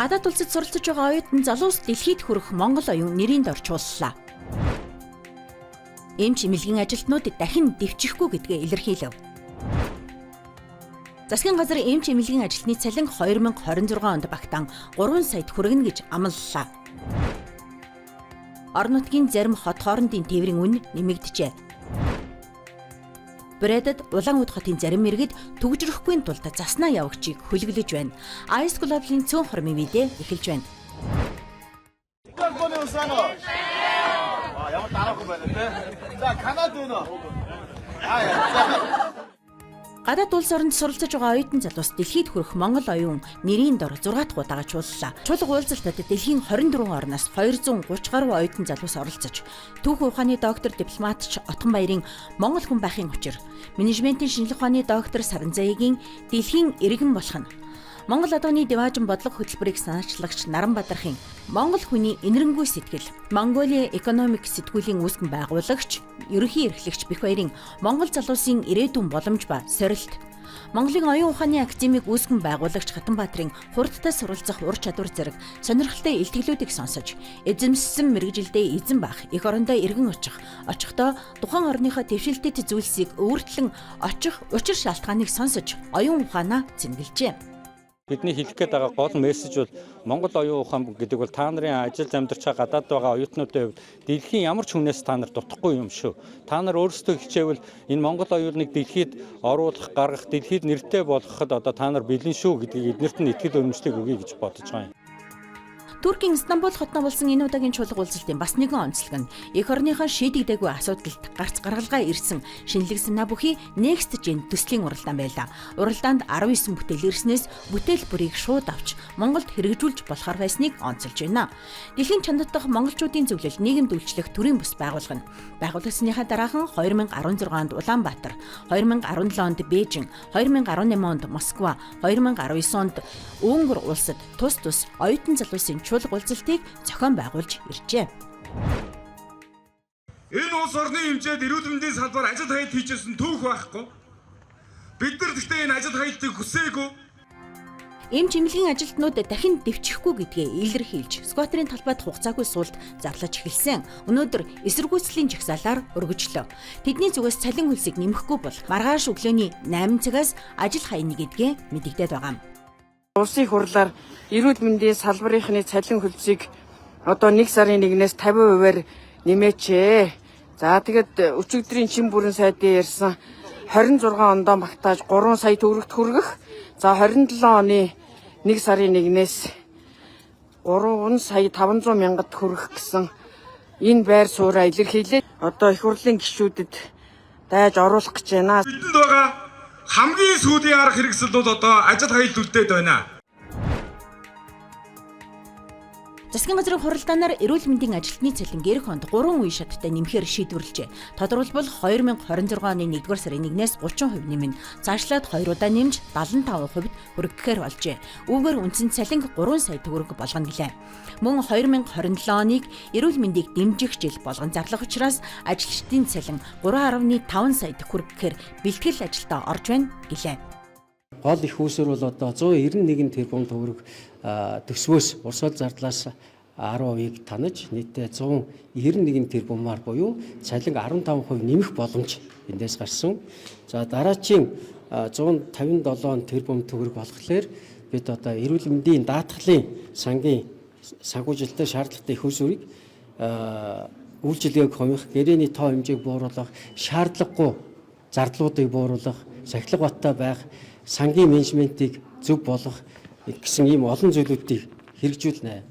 Гадаад улсад суралцж байгаа оюутан залуус дэлхийд хүрэх Монгол оюун нэрийн дорчууллаа. Эмч эмнэлгийн ажилтнууд дахин дэвчихгүй гэдгээ илэрхийлэв. Засгийн газар эмч эмнэлгийн ажилтны цалин 2026 онд багтаан 3 саяд хүргэнэ гэж амлалаа. Орон нутгийн зарим хот хоорондын тээврийн үн нэмэгджээ. Брэдэд Улаан Үд хотын зарим иргэд түгжрэхгүй тулд заснаа явагчийг хөлөглөж байна. Ice Global-ын цөөн хормын мэдээ эхэлж байна. А ямар дараахан байна те. За Канад байна уу? Аа яа. Гадаад улс оронд суралцж байгаа оюутан залуус дэлхийд хүрэх Монгол оюун нэрийн дор 6 дахь удаага чууллаа. Чуулга уулзалтад дэлхийн 24 орноос 230 гаруй оюутан залуус оролцож, түүхэн ухааны доктор дипломатч Отгонбаярын Монгол хүн байхын учир, менежментийн шинжлэх ухааны доктор Саранзаягийн дэлхийн иргэн болох нь Монгол адууны диваажин бодлого хөтөлбөрийг санаачлагч Наранбадрахын Монгол хүний энэрэнгүй сэтгэл, Mongolia Economic сэтгүүлийн үүсгэн байгуулагч, ерөнхий эрхлэгч Бих Баярын Монгол залуусын ирээдүйн боломж ба сорилт, Монголын оюун ухааны академик үүсгэн байгуулагч Хатанбаатарын хурдтай суралцах ур чадвар зэрэг сонирхолтой илтгэлүүдийг сонсож, эзэмшсэн мэргэжилдээ эзэн баах, эх орондоо эргэн очих, очихдоо тухайн орныхоо дэвшилтэт зүйлсийг өөртлөн очих учир шалтгааныг сонсож, оюун ухаанаа цэнгэлжээ. Бидний хэлэх гээд байгаа гол мессеж бол Монгол оюун ухаан гэдэг бол та нарын ажил амьдарч байгаа гадаад байгаа оюутнуудын хувьд дэлхийн ямар ч хүнээс та нар дутахгүй юм шүү. Та нар өөрсдөө хичээвэл энэ Монгол оюуныг дэлхийд оруулах, гаргах, дэлхийд нэртэй болгоход одоо та нар бэлэн шүү гэдгийг эднэрт нь итгэл үнэмшлийг өгье гэж бодож байгаа юм. Туркийн Стамбул хотноо болсон энэ удаагийн чуулга уулзалтын бас нэгэн онцлог нь эх орныхоо шийдэгдээгүй асуудалд гарц гаргалгаа ирсэн шинэлэг санаа бүхий Next Gen төслийн уралдаан байлаа. Уралдаанд 19 бүтээл ирснээс бүтээл бүрийг шууд авч Монголд хэрэгжүүлж болохоор байсныг онцолж байна. Дэлхийн чонд дахь монголчуудын зөвлөл нийгэмд үйлчлэх төрийн бус байгууллага нь. Байгууллагсныхаа дараахан 2016 онд Улаанбаатар, 2017 онд Бээжин, 2018 онд Москва, 2019 онд Өнгөр улсад тус тус оюутан залуусын чуулга уулзалтыг зохион байгуулж иржээ. Энэ улс орны хэмжээд эрүүл мэндийн салбар ажил хаялт хийжсэн түүх байхгүй. Бид нар гэхдээ энэ ажил хаялтыг хүсээгүй. Эмч эмнэлгийн ажилтнууд дахин дэвчихгүй гэдгээ илэрхийлж, скватерын талбайд хугацаагүй суулт зарлаж эхэлсэн. Өнөөдөр эсэргүүцлийн жагсаалаар өргөжлөө. Тэдний зүгээс цалин хөлсийг нэмэхгүй бол маргааш өглөөний 8 цагаас ажил хайна гэдгээ мэдэгдээд байгаа юм. Улсын хурлаар эрүүл мэндийн салбарынхны цалин хөлсийг одоо 1 сарын 1-ээс 50%-аар нэмээч ээ. За тэгэд өчигдрийн чин бүрэн сайдын ярьсан 26 ондоо багтааж 3 сая төгрөгт хүргэх. За 27 оны 1 сарын 1-ээс 3 сая 500 мянгад хүргэх гэсэн энэ байр сууриа илэрхийлээ. Одоо их хурлын гишүүдэд дайж оруулах гэж байна. Бидэнд байгаа хамгийн сүүлийн арга хэрэгсэл бол одоо ажил хаялт үлдээд байна. Засгийн газрын хуралдаанаар эрүүл мэндийн ажилтны цалин гэрх онд 3 үе шаттай нэмэхээр шийдвэрлэжээ. Тодорхойлбол 2026 оны 1-р сарын 1-ээс 30% нэмнэ. Цаашлаад 2 удаа нэмж 75% хүргэхээр болжээ. Үүгээр үндсэн цалин 3 сая төгрөг болгоно гэлээ. Мөн 2027 оныг эрүүл мэндийг дэмжих жил болгон зарлах учраас ажилчдын цалин 3.5 сая хүргэхээр бэлтгэл ажилдаа орж байна гэлээ. Гол их үүсвэр бол одоо 191 тэрбум төгрөг төсвөөс урсгал зардлаас 10%-ийг танаж нийтдээ 191 тэрбумаар буюу цалин 15% нэмэх боломж эндээс гарсан. За дараачийн 157 тэрбум төгрөг болохоор бид одоо эрүүл мэндийн даатгалын сангийн санхүүжилтээр шаардлагатай их үүсвэрийг үйлчилгээг хомих, гэрээний тоо хэмжээг бууруулах, шаардлагагүй зардлуудыг бууруулах, сахилга баттай байх, сангийн менежментийг зөв болгох гэсэн ийм олон зүйлүүдийг хэрэгжүүлнэ.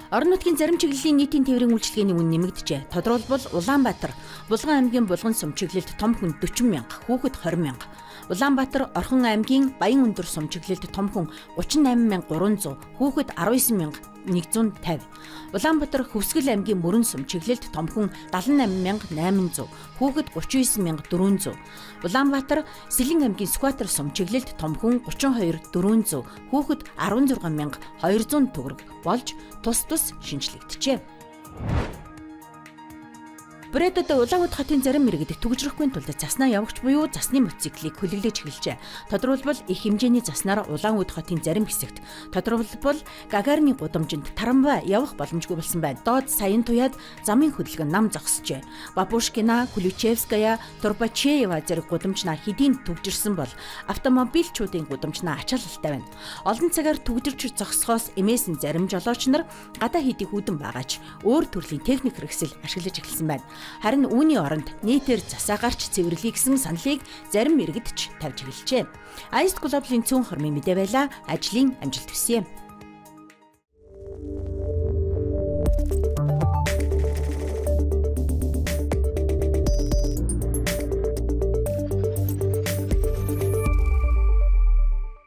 Орон нутгийн зарим чиглэлийн нийтийн тээврийн үйлчилгээний үн нэмэгджээ. Тодорхойлбол Улаанбаатар, Булган аймгийн Булган сум чиглэлд том хүн 40 мянга, хүүхэд 20 мянга. Улаанбаатар, Орхон аймгийн Баян өндөр сум чиглэлд том хүн 38300, хүүхэд 19150. Улаанбаатар, Хөвсгөл аймгийн Мөрөн сум чиглэлд том хүн 78800, хүүхэд 39400. Улаанбаатар, Сэлэн аймгийн Сүхбаатар сум чиглэлд том хүн 32400, хүүхэд 16200 төгрөг болж тус тус шинжлэгджээ. Бурятад Улаанбаатар хотын зарим иргэд түгжрэхгүй тулд заснаа явагч буюу засны мотоциклийг хөлөглөж эхэлжээ. Тодорхойлбол, их хэмжээний заснаар Улаанбаатар хотын зарим хэсэгт, тодорхойлбол, Гагарины гудамжинд трамвай явах боломжгүй болсон байна. Доод саян туяад замын хөдөлгөөн нам зогсжээ. Бабушкина, Ключевская, Турбачеева зэрэг гудамжнаа хэдийн түгжирсэн бол автомобильчүүдийн гудамжнаа ачаалалтай байна. Олон цагаар түгжирч зогсохоос эмээсэн зарим жолооч нар гадаа хэдий хүдэн байгаа ч өөр төрлийн техник хэрэгсэл ашиглаж эхэлсэн байна. Харин үүний оронд нийтээр засаа гарч цэвэрлэе гэсэн саналыг зарим иргэд ч тавьж эхэлжээ. Айст Глобалын цөөн хормын мэдээ байлаа. Ажлын амжилт хүсье.